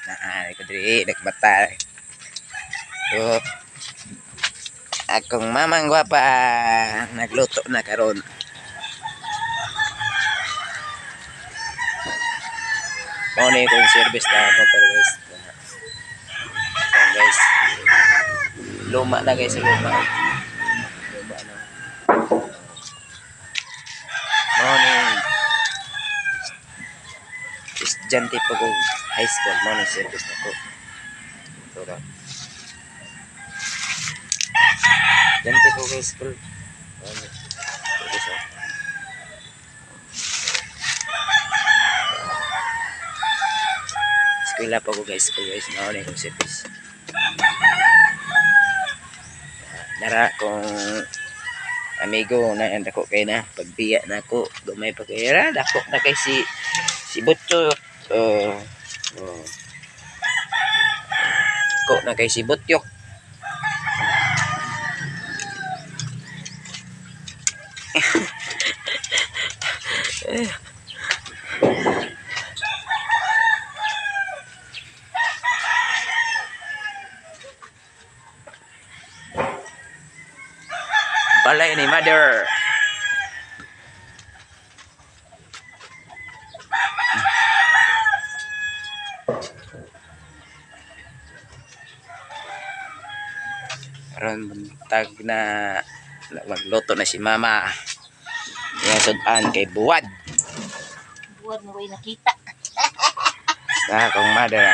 Naa ko diri nagbata. So, akong mamang gwapa nagluto na karon. Mao ni akong service na motor, guys. Ayan, guys. Luma na, guys, luma. Luma na. Mao ni estudyante pa ko high school, mao ni service nako. Ito ra. Estudyante ko high school. Mao ni service ako. Eskwela pa ko high school, guys, mao ni akong service. Nara kong amigo na dako kay na pagbiya na ako, gamay pa kay ra, dako na kay si Butyo. Oh. Dako na kay si Butyo. Balay ni mother. Karon buntag na, magluto na si mama. Iya sud-an kay buwad. Buwad mo ko'y nakita. Na akong mother.